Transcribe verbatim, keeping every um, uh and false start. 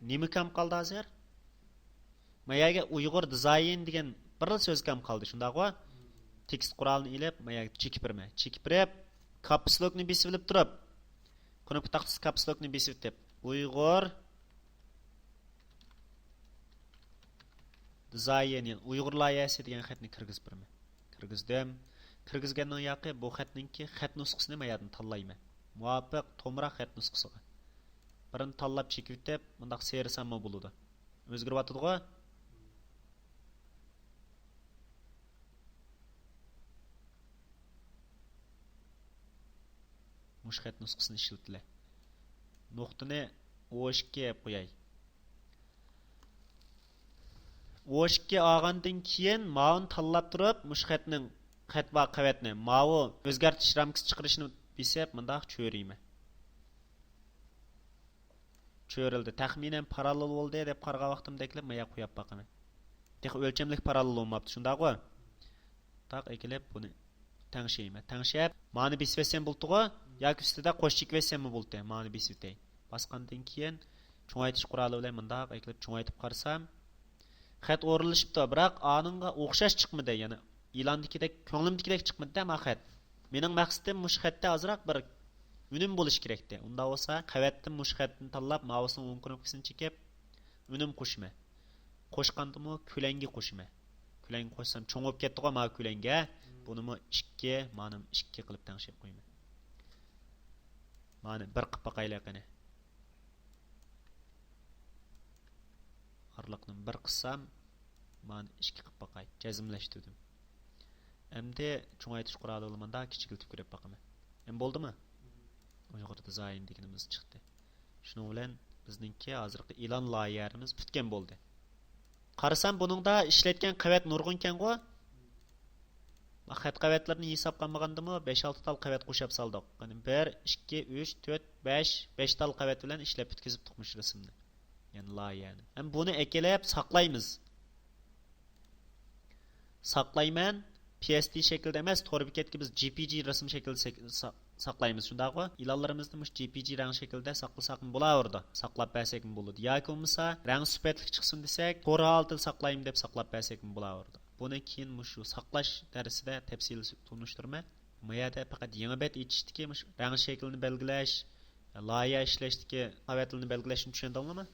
نېمە كام قالدى ھازىر؟ ما يەرگە ئۇيغۇر دىزاين دېگەن بىرلا سۆز كام قالدى، شۇنداقغۇ؟ تېكىست قورالىنى ئېلىپ، ما يەرگە چېكىپ بېرىمەن. چېكىپ بېرىپ، كاپسلوكنى بېسىۋېلىپ تۇرۇپ، كۇنۇپكا تاختىسى كاپسلوكنى بېسىۋېتىپ، ئۇيغۇر دىزاين، يەنى ئۇيغۇر لايىھەسى دېگەن خەتنى كىرگۈزۈپ بېرىمەن. كىرگۈزدۈم. كىرگۈزگەننىڭ ياقى بۇ خەتنىڭكى خەت نۇسخىسىنى ما يەردىن تاللايمەن. مۇۋاپىق تومراق خەت نۇسخىسىغا. بىرنى تاللاپ چېكىۋېتىپ، مۇنداق سىيرىساممۇ بولىدۇ. ئۆزگىرىۋاتىدىغۇ؟ مۇشۇ خەت نۇسخىسىنى ئىشلىتىلە. نۇقتىنى ئوشكى ئېلىپ قوياي. ئوشكى ئالغاندىن كېيىن ماۋۇنى تاللاپ تۇرۇپ، مۇشۇ خەتنىڭ، خەت بار قەۋەتنى، ماۋۇ ئۆزگەرتىش رامكىسى چىقىرىشنى بېسىپ، مۇنداق چۆرىيمەن. چۆرۈلدى. تەخمىنەن پاراللېل بولدى دەپ قارىغان ۋاقتىمدا ئەكىلىپ، ما يەرگە قويۇپ باقىمەن. تېخى ئۆلچەملىك پاراللېل بولماپتۇ، شۇنداقغۇ؟ تاق ئەكىلىپ بۇنى تەڭشەيمەن. تەڭشەپ، مانى بېسىۋەتسەم بولىدىغۇ؟ ياكى ئۈستىدە قوش چېكىۋەتسەممۇ بولىدۇ؟ مانى بېسىۋېتەي. باسقاندىن كېيىن چوڭايتىش قورالى بىلەن مۇنداق ئەكىلىپ چوڭايتىپ قارىسام، خەت ئورۇنلىشىپتۇ، بىراق ئانىڭغا ئوخشاش چىقمىدى. يەنى ئېلاندىكىدەك، كۆڭلۈمدىكىدەك چىقمىدى-دە ما خەت. مېنىڭ مەقسىتىم مۇشۇ خەتتە ئازراق بىر ئۈنۈم بولۇشى كېرەكتى. ئۇنداق بولسا، قەۋەتتىن مۇشۇ خەتنى تاللاپ، ماۋۇسىنىڭ ئوڭ كۇنۇپكىسىنى چېكىپ، ئۈنۈم قوشىمەن. قوشقاندىمۇ كۆلەڭگە قوشىمەن. كۆلەڭگە قوشسام، چوڭ بولۇپ كەتتىغۇ ماۋۇ كۆلەڭگە. بۇنىمۇ ئىككى، مانىمۇ ئىككى قىلىپ تەڭشەپ قويىمەن. مانى بىر قىلىپ باقايلى قېنى. ئارىلىقنى بىر قىلسام، مانى ئىككى قىلىپ باقاي. جەزملەشتۈردۈم. ئەمدى چوڭايتىش قورالى بىلەن مۇنداق كىچىكلىتىپ كۆرۈپ باقىمەن. ئەمدى بولدىمۇ؟ ئۇيغۇر دىزاين دېگىنىمىز چىقتى. شۇنىڭ بىلەن بىزنىڭكى ھازىرقى ئېلان لايىھەلىرىمىز پۈتكەن بولدى. قارىسام، بۇنىڭدا ئىشلەتكەن قەۋەت نۇرغۇنكەنغۇ؟ خەت قەۋەتلىرىنى ھېسابقا ئالمىغاندىمۇ، بەش-ئالتە تال قەۋەت قوشۇپ سالدۇق. يەنى بىر، ئىككى، ئۈچ، تۆت، بەش، بەش تال قەۋەت بىلەن ئىشلەپ پۈتكۈزۈپتۇق مۇشۇ رەسىمنى. يەنى لايىھەنى. ھەم بۇنى ئەكېلىپ ساقلايمىز. ساقلايمەن، پى ئېس دى شەكلىدە ئەمەس، تور بېكەتكە بىز جې پى جى رەسىم شەكلىدە سەك-، سا-، ساقلايمىز، شۇنداقغۇ؟ ئېلانلىرىمىزنى مۇشۇ جې پى جى رەڭ شەكلىدە ساقلىساقمۇ بولاۋېرىدۇ. ساقلاپ بەرسەكمۇ بولىدۇ. ياكى بولمىسا، رەڭ سۈپەتلىك چىقسۇن دېسەك، تور ھالىتىدە ساقلايمەن دەپ ساقلاپ بەرسەكمۇ بولاۋېرىدۇ. بۇنى كېيىن مۇشۇ ساقلاش دەرسىدە تەپسىلىي تونۇشتۇرىمەن. ما يەردە پەقەت يېڭى بەت ئېچىشتىكى مۇشۇ رەڭ شەكلىنى بەلگىلەش، لايىھە ئىشلەشتىكى قەۋەتلىرىنى بەلگىلەشنى چۈشەندىڭلارمۇ؟